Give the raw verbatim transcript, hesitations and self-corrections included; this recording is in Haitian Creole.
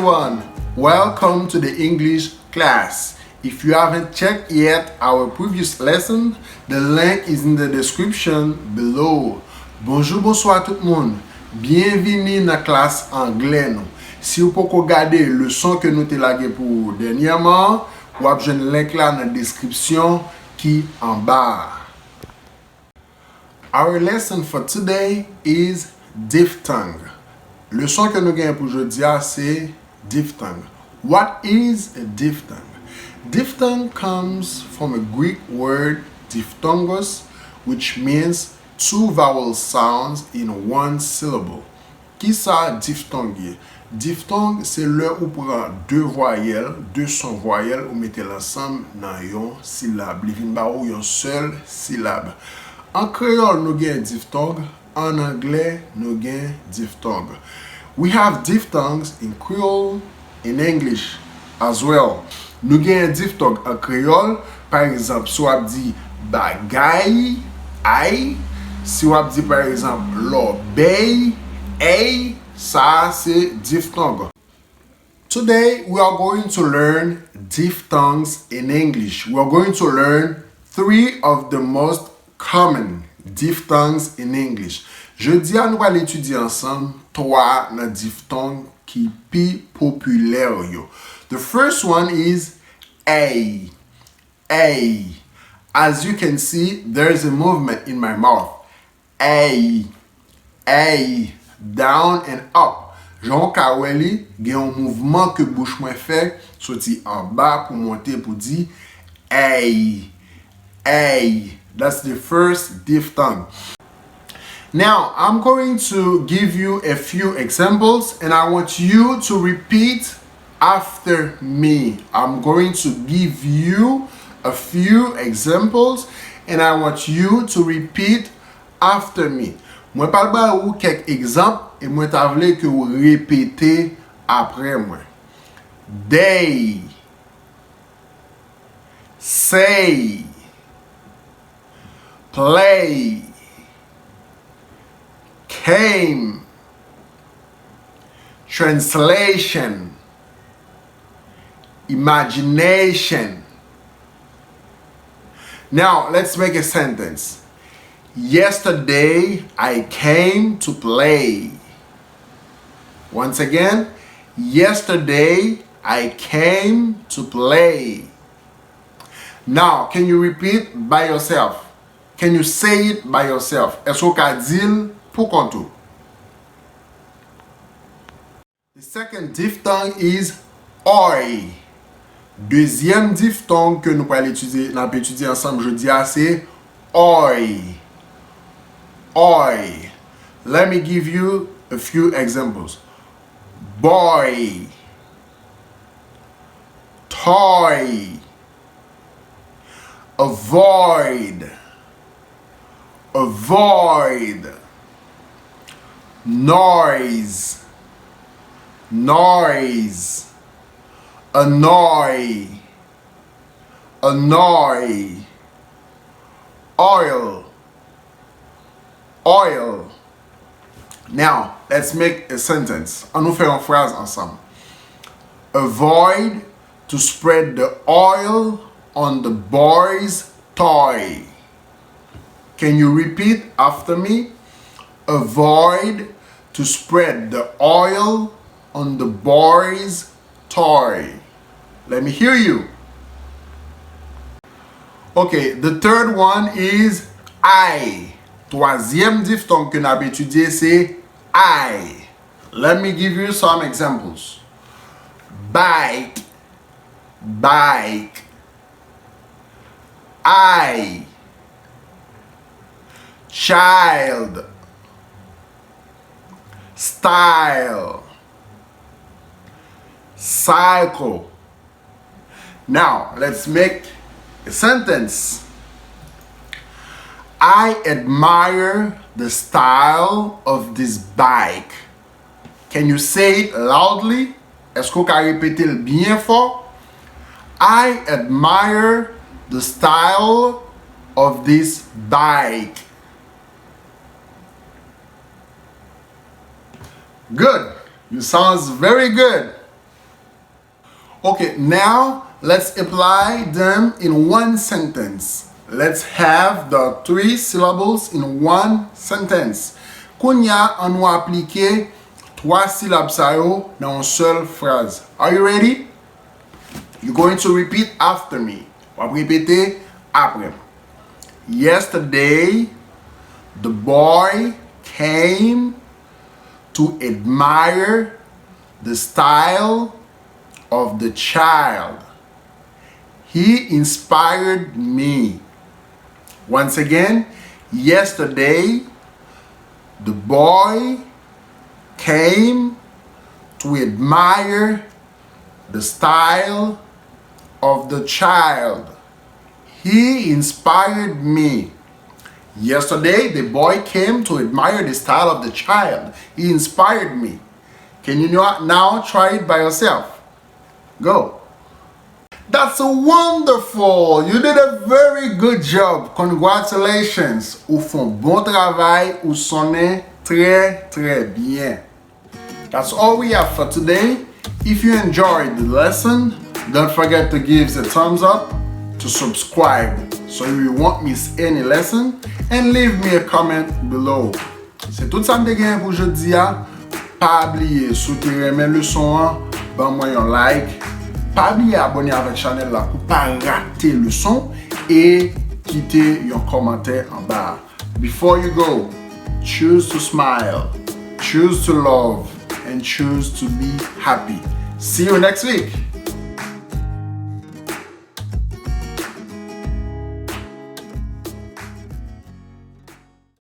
Everyone, welcome to the English class. If you haven't checked yet our previous lesson, the link is in the description below. Bonjou, bonswa tout moun. Byenvini nan klas anglè nou. Si w poko gade leson ke nou te lage pou ou dènyèman, w ap jwenn link la nan deskripsyon ki anba a. Our lesson for today is diphthong. Leson ke nou genyen pou jodi a se diphthong. What is a diphthong? Diphthong comes from a Greek word diphthongos, which means two vowel sounds in one syllable. Kisa diphthong ye? Diphthong se lè ou pran de vwayèl, de son vwayèl, ou mete l ansanm nan yon silab. Li vin ba ou yon sèl silab. An kreyòl, nou gen diphthong, an anglè, nou gen diphthong. We have diphthongs in Creole, in English as well. Nou genyen diphthong an kreyòl, pa egzanp, si w ap di bagay, ay, si w ap di, pa egzanp, lòbèy, èy, sa a se diphthong. Today, we are going to learn diphthongs in English. We are going to learn three of the most common diphthongs in English. Jodi a, nou pral etidye ansanm twa nan diphthong ki pi popilè yo. The first one is èy. Èy. As you can see, there is a movement in my mouth. Èy. Èy. Down and up. Jan w ka wè li, gen yon mouvman ke bouch mwen fè, soti anba pou monte pou di èy. Èy. That's the first diphthong. Now, I'm going to give you a few examples and I want you to repeat after me. I'm going to give you a few examples and I want you to repeat after me. Mwen pral ba ou kèk egzanp e mwen ta vle ke ou repete apre mwen. Day. Say. Play. Came. Translation. Imagination. Now, let's make a sentence. Yesterday, I came to play. Once again, yesterday, I came to play. Now, can you repeat by yourself? Can you say it by yourself? Èske w ka di l pou kont ou? The second diphthong is oy. Dezyèm diphthong ke nou pral etidye, n ap etidye ansanm jodi a, se oy. Oy. Let me give you a few examples. Boy. Toy. Avoid. Avoid. Noise. Noise. Annoy. Annoy. Oil. Oil. Now, let's make a sentence. An nou fè yon fraz ansanm. Avoid to spread the oil on the boy's toy. Can you repeat after me? Avoid to spread the oil on the boy's toy. Let me hear you. Okay, the third one is I. Twazyèm diphthong ke n ap etidye se I. Let me give you some examples. Bike, bike. I. Child. Style. Cycle. Now, let's make a sentence. I admire the style of this bike. Can you say it loudly? Èske w ka repete l byen fò? I admire the style of this bike. Good. You sounds very good. Okay, now let's apply them in one sentence. Let's have the three syllables in one sentence. Kounya, an nou aplike twa silab sa yo nan yon sèl fraz. Are you ready? You're going to repeat after me. W ap repete apre m. Yesterday, the boy came to admire the style of the child. He inspired me. Once again, yesterday, the boy came to admire the style of the child. He inspired me. Yesterday, the boy came to admire the style of the child. He inspired me. Can you now try it by yourself? Go. That's wonderful! You did a very good job! Congratulations! Ou fè yon bon travay, ou sonnen trè, trè byen. That's all we have for today. If you enjoyed the lesson, don't forget to give the thumbs up, to subscribe so you won't miss any lesson, and leave me a comment below. Se tout sa m te genyen pou jodi a. Pa bliye, si w te renmen leson an, ban mwen yon like. Pa bliye abòne avèk chanèl la pou pa rate leson e kite yon kòmantè anba a. Before you go, choose to smile, choose to love, and choose to be happy. See you next week.